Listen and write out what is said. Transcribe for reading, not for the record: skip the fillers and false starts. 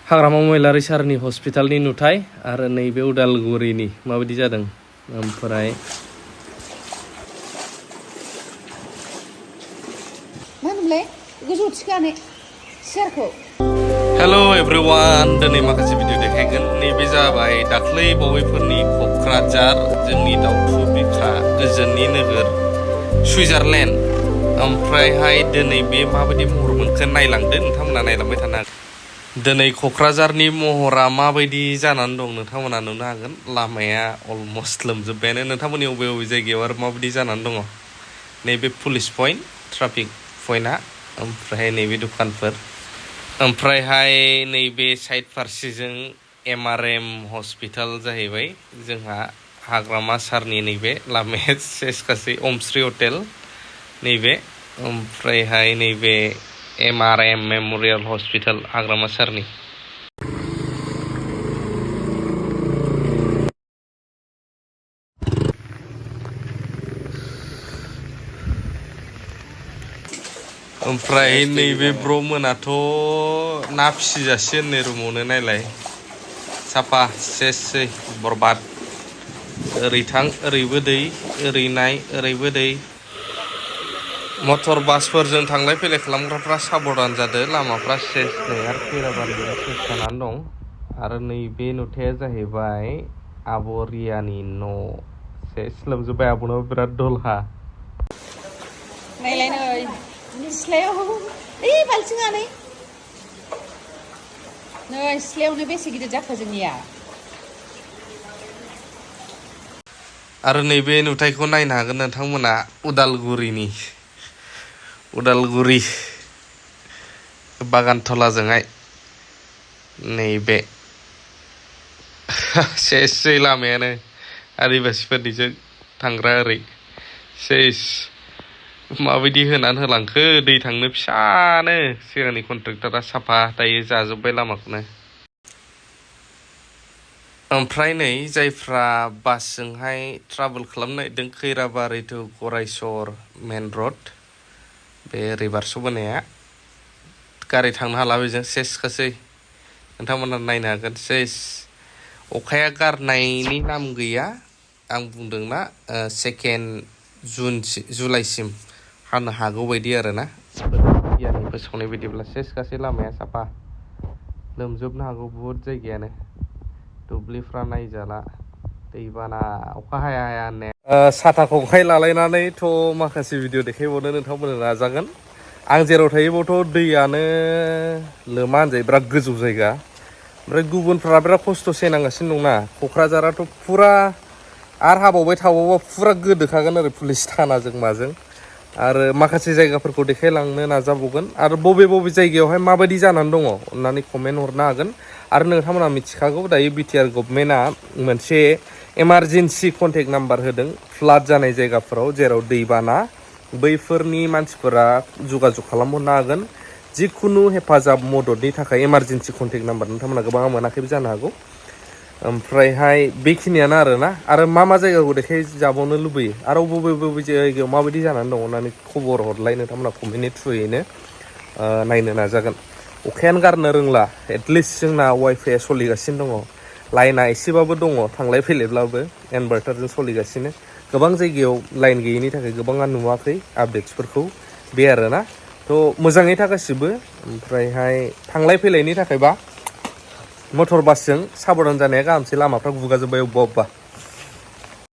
हाग्रामा महिलारि सारनि हस्पिटालनि नुथाय आरो नैबे उदालगुरिनि माबायदि जादों ओमफ्राय मा होनोमोनलाय गोजौ थिखानाय सियारखौ हेलो एभ्रिवान दिनै माखासे भिडिअ देखायगोन नैबे जाबाय दाख्लै बावैफोरनि क'क्राझार जोंनि दाउथु बिखा गोजोननि नोगोर सुइजारलेण्ड ओमफ्रायहाय दिनै बे माबायदि महर मोनखो नायलांदो नोंथांमोना नायलांबाय थानो हागोन दिनै क'क्राझारनि महरा माबायदि जानानै दं नोंथांमोना नुनो हागोन लामाया अलमस्ट लोमजोब्बायानो नोंथांमोननि बबे बबे जायगायाव आरो माबायदि जानानै दङ नैबे पुलिस पइन्ट ट्राफिक पइन्टआ ओमफ्राय नैबे दखानफोर ओमफ्रायहाय नैबे साइड फारसेजों एमआरएम हस्पिटाल जाहैबाय जोंहा हाग्रामा सारनि नैबे लामाया सेस गासै अमस्रि हटेल नैबे ओमफ्रायहाय नैबे एमआरएम मेम'रियेल हस्पिटाल हाग्रामा सारनि ओमफ्राय नैबे ब्र मोनाथ' ना फिसिजासै होननाय रुमावनो नायलाय साफा सेसै बरबाद ओरै थां ओरैबो दै ओरै नाय ओरैबो दै मटर बासफोरजों थांलाय फैलाय खालामग्राफ्रा साबधान जादो लामाफ्रा सेस नै आरो खैराबारिया सेस जानानै दं आरो नैबे नुथाया जाहैबाय आब' रियानि न' सेस लोमजोब्बाय आब'नाव बिराद दलहा नायलाय नै सिथ्लायाव ओइ बाल्थिङा नै सिथ्लायावनो बेसे गिदिर जाखो जोंनिया आरो नैबे नुथायखौ नायनो हागोन नोंथांमोना उदालगुरि बागानथलाजोंहाय नैबे सेसै लामायानो आदिबासिफोरनिजों थांग्रा ओरै सेस माबायदि होनानै होलांखो दै थांनो फिसानो सिगांनि कन्ट्रेक्टरा साफा दायो जाजोब्बाय लामाखौनो ओमफ्राय नै जायफ्रा बासजोंहाय ट्राभेल खालामनो नागिरदों खैराबारि टु गरायसर मेन रड बे रिभार्स बोनाया गारि थांनो हाला बेजों सेस गासै नोंथांमोना नायनो हागोन सेस अखाया गारनायनि नाम गैया आं बुंदोंना 2 जुलाइसिम हानो हागौ बायदि आरोना गियानि फोसावनाय बायदिब्ला सेस गासै लामाया साफा लोमजोबनो हागौ बुहुद जायगायानो दुब्लिफ्रा नायजाला दैबाना अखा हाया होननाया साथाखौ अखाय लालायनानैथ' माखासे भिडिअ देखायबावनो नोंथांमोननो नाजागोन आं जेराव थायो बावथ' दैयानो लोमा होनजायो बिराद गोजौ जायगा ओमफ्राय गुबुनफ्रा बिराद खस्थ' सैनांगासिनो दंना क'क्राझाराथ' फुरा आरो हाबावबाय थाबावबा फुरा गोदोखागोन ओरै पुलिस थानाजों माजों आरो माखासे जायगाफोरखौ देखायलांनो नाजाबावगोन आरो बबे जायगायावहाय माबायदि जानानै दङ अननानै कमेन्ट हरनो हागोन आरो नोंथांमोना मिथिखागौ दायो बिटिआर गभर्नमेन्टआ मोनसे इमारजेन्सि कन्टेक्ट नाम्बार होदों फ्लाड जानाय जायगाफोराव जेराव दैबाना बैफोरनि मानसिफोरा जगाजग खालामहरनो हागोन जिखुनु हेफाजाब मददनि थाखाय इमारजेन्सि कन्टेक्ट नाम्बार नोंथांमोना गोबाङा मोनाखैबो जानो हागौ ओमफ्रायहाय बेखिनियानो आरोना आरो मा जायगाखौ देखायजाबावनो लुबैयो आरो बबे जायगायाव माबायदि जानानै दङ होननानै खबर हरलाय नोंथांमोना कमेन्टनि थ्रुयैनो नायनो नाजागोन अखायानो गारनो रोंला एटलिस्ट जोंना वाइफाइआ सोलिगासिनो दङ लाइना एसेबाबो दङ थांलाय फैलायब्लाबो इनभार्टारजों सोलिगासिनो गोबां जायगायाव लाइन गैयैनि थाखाय गोबाङा नुवाखै आपडेट्सफोरखौ बे आरोना थ' मोजाङै थागासिबो ओमफ्रायहाय थांलाय फैलायनि थाखायबा मटर बासजों साबधान जानाया गाहामसै लामाफ्रा गुगाजोब्बाय अबेबा